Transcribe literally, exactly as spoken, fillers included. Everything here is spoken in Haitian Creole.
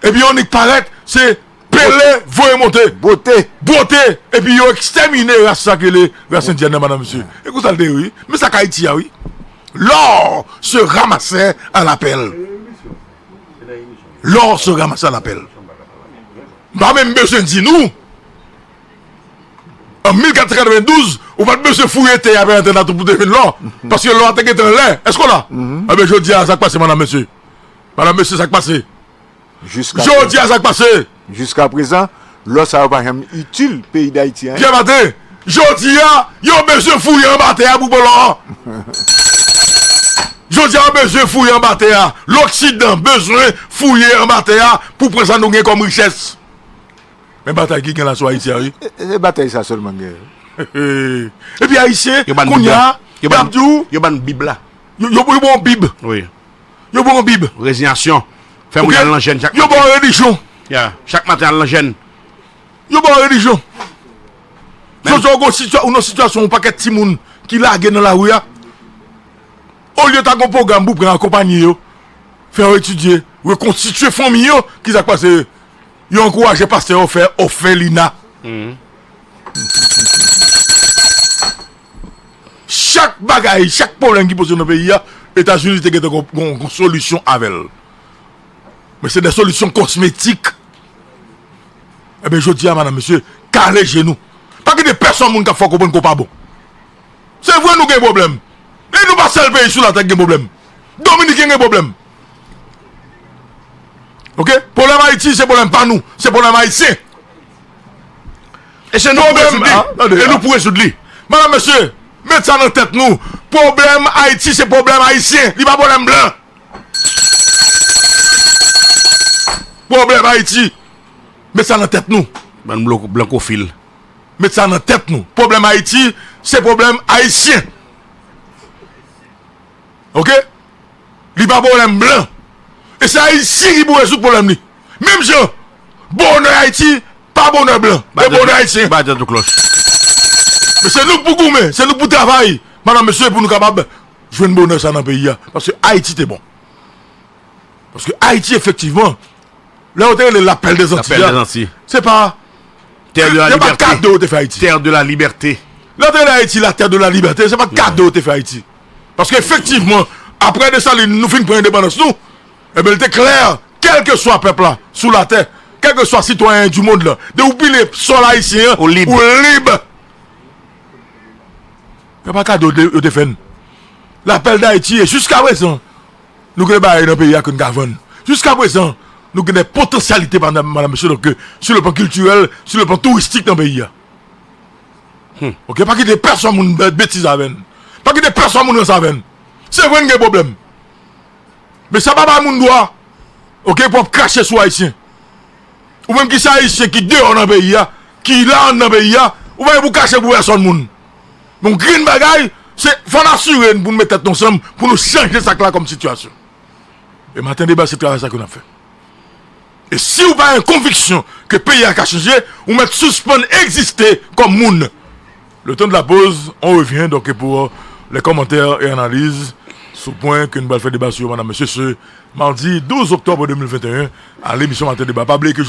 Epi yo nik parèt, se pele, voye monte. Bwote. Bwote. Epi yo ekstèmine ras sa k rele ras endyèn nan, madanm, mesye. E konsa l te ye, wi. Men sa k Ayiti a, wi. L'or se ramassait à la pelle. L'or se ramassait à la pelle. M pa menm bezwen di nou. An mil kat san katrevendouz, ou pa t bezwen fouye tè a, Pè Antennato, pou te jwenn lò. Paske lò a te gentan anlè. Èske w la? Enben, jodi a, sa k pase, madanm, mesye? Madanm, mesye, sa k pase? Jodi a, sa k pase? Jiska prezan, lò sa yo pa janm itil peyi Dayiti anyen. Pierre Martin, jodi a, yo bezwen fouye anba tè a pou pran lò an. Jodi a, yo bezwen fouye anba tè a. Loksidan bezwen fouye anba tè a pou pran sa nou gen kòm richès. Men batay ki gen la sou Ayiti a, wi. E, e, e batay sa sèlman gen. Epi Ayisyen, kounye a, y ap di w, yo ban Bib la. Yo, yo, yo ba w Bib. Wi. Yo ba w Bib. Reziyasyon. Fè moun al nan jèn chak maten. Yo ba w relijyon. Ya, chak maten al nan jèn. Yo ba w relijyon. Jodi a, ou gon sitiyasyon, ou nan sitiyasyon, yon pakèt timoun ki lage nan lari a. Olye ta gon pwogram pou pran akonpanye yo, fè yo etidye, rekonstitye fanmi yo, ki sa k pase? Yo ankouraje pastè yo fè òfelina. Chak bagay, chak pwoblèm ki poze nan peyi a, Etazini te gentan gon, gon, gon solisyon avè l. Men se de solisyon kosmetik. Enben, jodi a, madanm, mesye, kale je nou. Pa kite pèsonn moun k ap fè w konprann ke w pa bon. Se vre nou gen pwoblèm. E nou pa sèl peyi sou latè ki gen pwoblèm. Dominiken gen pwoblèm. Oke? Pwoblèm Ayiti, se pwoblèm pa nou. Se pwoblèm ayisyen. E se nou pou rezoud li. E nou pou rezoud li. Madanm, mesye, met sa nan tèt nou. Pwoblèm Ayiti, se pwoblèm ayisyen. Li pa pwoblèm blan. Pwoblèm Ayiti. Met sa nan tèt nou. Bann blan-, blankofil. Met sa nan tèt nou. Pwoblèm Ayiti, se pwoblèm ayisyen. Oke? Li pa pwoblèm blan. E se Ayiti ki pou rezoud pwoblèm li. Menm jan, bonè Ayiti, pa bonè blan. E bonè ayisyen. Ba tèt ou klòch. Men se nou k pou goumen, se nou k pou travay. Madanm, mesye, pou nou kapab jwenn bonè sa nan peyi a. Paske Ayiti te bon. Paske Ayiti, efektivman, lè yo te rele lapèl dè Zanti a, se pa, se pa kado yo te fè Ayiti. Terre de la liberté. Lè yo te rele Ayiti la terre de la liberté, se pa kado yo te fè Ayiti. Paske efektivman, aprè Desalin, nou fin pran endepandans nou, enben, li te klè, kèlkeswa pèp la, sou latè, kèlkeswa sitwayen di mond lan, depi w pile sòl ayisyen an, ou lib. Ou lib. Se pa kado yo te, yo te fè n. Lapèl dè Ayiti, e jiska prezan, nou gen bagay nan peyi a ke n ka vann. Jiska prezan, nou gen de potansyalite, madanm, mesye, donk, sou le plan kiltirèl, sou le plan touristik nan peyi a. Oke, pa kite pèsonn moun betize avè n. Pa kite pèsonn moun ranse avè n. Se vre n gen pwoblèm. Men sa pa bay moun dwa, oke, pou w ap krache sou Ayisyen. Ou menm ki se Ayisyen ki deyò nan peyi a, ki la anndan peyi a, ou pa gen pou w krache pou pèsonn moun. Men yon grenn bagay, se fò n asire n pou n met tèt nou ansanm, pou nou chanje sa k la kòm sitiyasyon. E Maten Deba, se travay sa ke n ap fè. E si w pa gen konviksyon ke peyi a ka chanje, ou mèt sispann egziste kòm moun. Le temps de la pause, on revient donc pour les commentaires et analyses sou pwen ke nou pral fè deba sou yo, madanm, mesye, se madi douz oktòb de mil venteyen, a lemisyon Maten Deba. Pa bliye ke